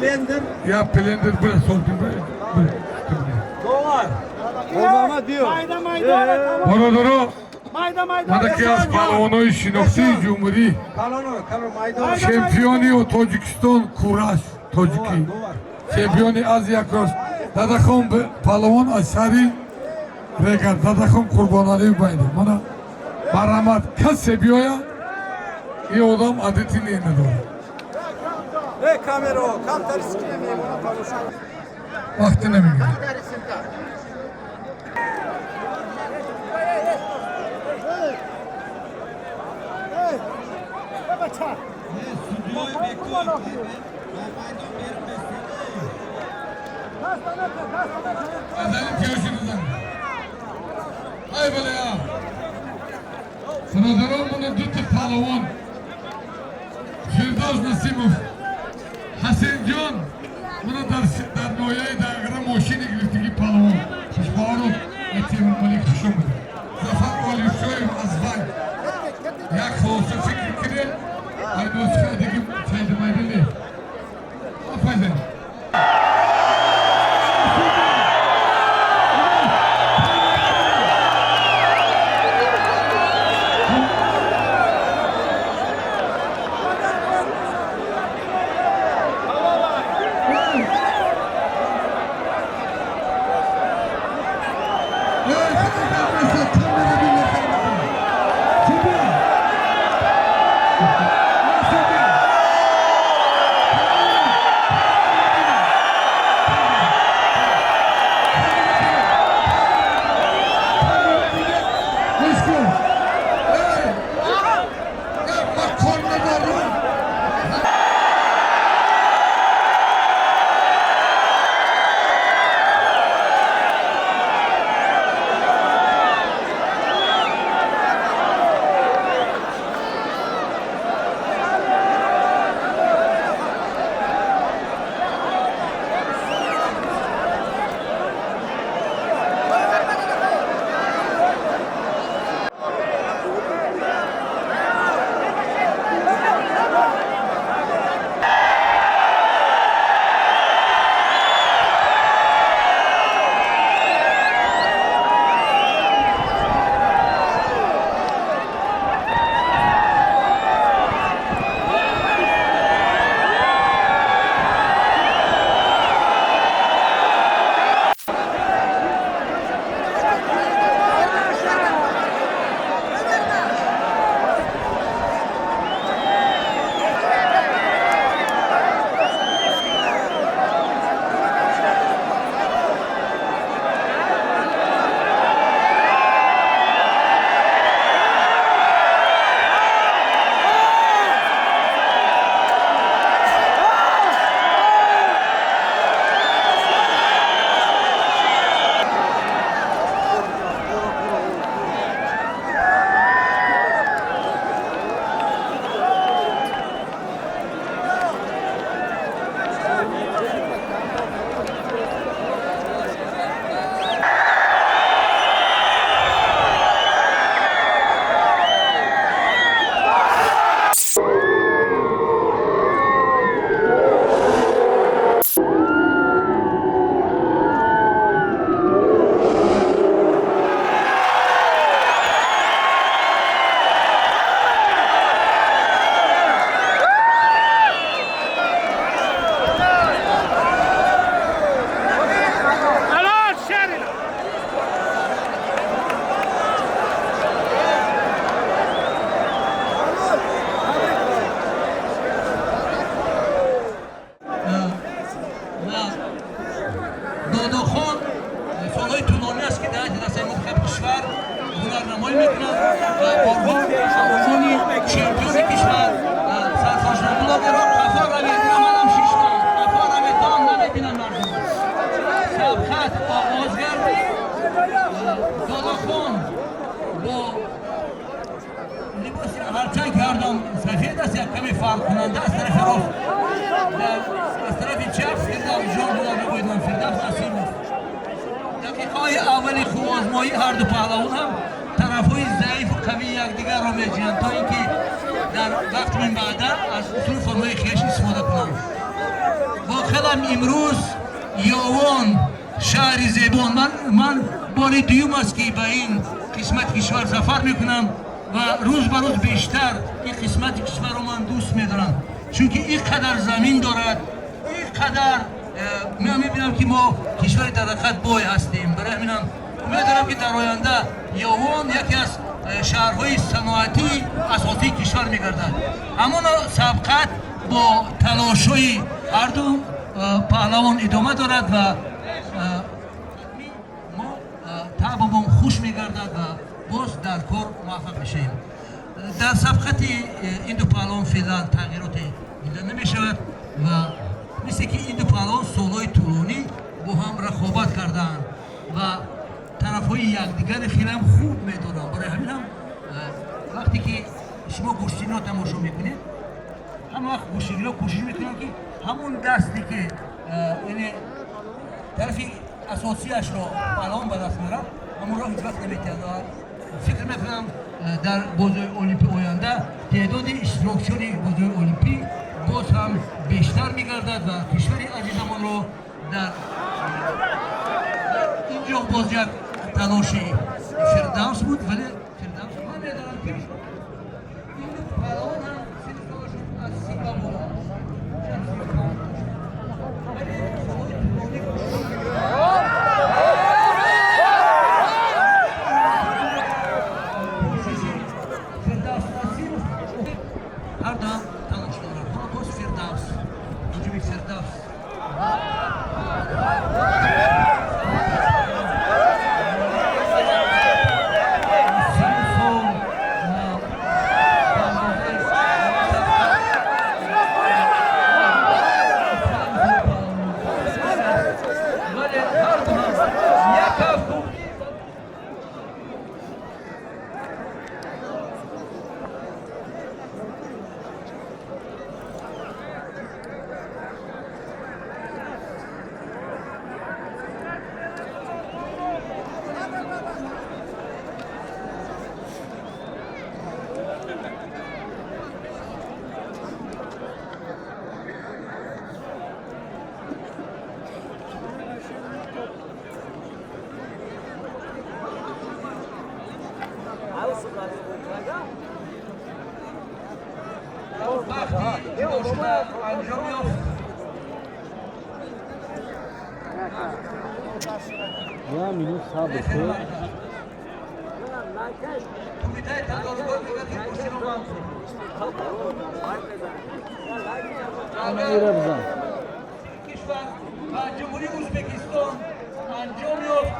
Я блендер бира солтин. Бародаро, ман яке аз паҳлавонои шинохтии ҷумҳурӣ, чемпиони Тоҷикистон, кураш тоҷикӣ, чемпиони Азия кросс, Дадахон паҳлавон аз шаҳри Регар, Дадахон Қурбоналиев байда. Мана, марҳамат, касе биёяд, ин одам адати не надорад. Камеро, камтар скине мемона тамошо. Вақте намегирад. Азали тиёши бизан. Ай бале, бародарон, мана дута паҳлавон, Фирдавс Насимов, Ҳасенҷон, мана дар ноҳияи Дангара мошини гирифтагӣ паҳлавон Хушбаҳоров Темурмалик, хуш омадед. Зафар Олимшоев аз Ванг. Як хулоса фикр кунед, ай нусха диги чайдамайда нест. Офарин. Гӯш кун. Эй! Эй, ман кор надорам. Ва Додохон солҳои тӯлонӣ аст, ки дар дастаи мунтахаби кишвар ҳунарнамоӣ мекунад ва борҳо унвони чемпиони кишвар сарфроз шуданд. Блогерҳо, қафо равед, манам шиштам, қафо равед, то намебинам мардум. Сабқат оғоз гардид. Додохон бо либоси, ҳарчанд ки ҳардам сафед аст, як каме фарқкунанда аз тарафи рост, аз тарафи чап Фирдавсҷон ҳунарнамоӣ, Фирдавс Насимов. Дақиқаҳои аввали хубозмоӣ ҳарду паҳлавон ҳам тарафҳои заифу қавии якдигарро меҷӯянд, то ин ки дар вақти минбаъда аз усули формаи хеш истифода кунанд. Воқеан. Ҳам имрӯз Ёвон, шаҳри зебон. Ман бори дуюм аст, ки ба ин қисмати кишвар сафар мекунам ва рӯз ба рӯз бештар ин қисмати кишварро ман дӯст медорам, чунки ин қадар замин дорад, ин қадар ман мебинам, ки мо кишвари дар ҳақиқат бой ҳастем. Барои ҳаминам умед дорам, ки дар оянда Ёвон яке аз шаҳрҳои саноатии асосии кишвар мегардад. Ҳамоно сабқат бо талошҳои ҳарду паҳлавон идома дорад ва мо таъбамон хуш мегардад ва боз дар кор муваффақ мешавем. Дар сабқати ин ду паҳлавон феълан тағйироте дида намешавад ва мисле ки ин ду паҳлавон солҳои тӯлонӣ бо ҳам рақобат кардаанд ва тарафҳои якдигаре хелеам хуб медонанд. Барои ҳамин ҳам вақте ки шумо гӯштиниро тамошо мекунед, ҳама вақт гӯштигиро кӯшиш мекунанд, ки ҳамон дасте ки, яъне тарафи асосияшро паҳлавон ба даст меорад, ҳамонро ҳеҷ вақт наметиҳад. Ва фикр мекунам, дар бозиҳои олимпӣ оянда теъдоди иштирокчиёни бозиҳои олимпӣ боз ҳам бештар мегардад ва кишвари азизамонро дар ин ҷо боз як талоши Фирдавс буд, вале Фирдавс, ман медонам, ки ин ду паҳлавон ҳам синну солашон аз 30 ба боло аст, шояд 35 бошад, вале солҳои тӯлонӣ кӯшиши Фирдавс Насиров, ҳар ду ҳам талош дорад. Ҳоло боз Фирдавс, ҳуҷуми Фирдавс. Сину сол ба андозаи вале ҳар ду ҳам як ҳафт. Вақти ҷудошуда анҷом ёфт. Я минут сабр кун. Кумитаи тадорукот мегӯяд, ки курсиро ман Ира бизан. Кишвар ва Ҷумҳурии Ӯзбекистон анҷом ёфт.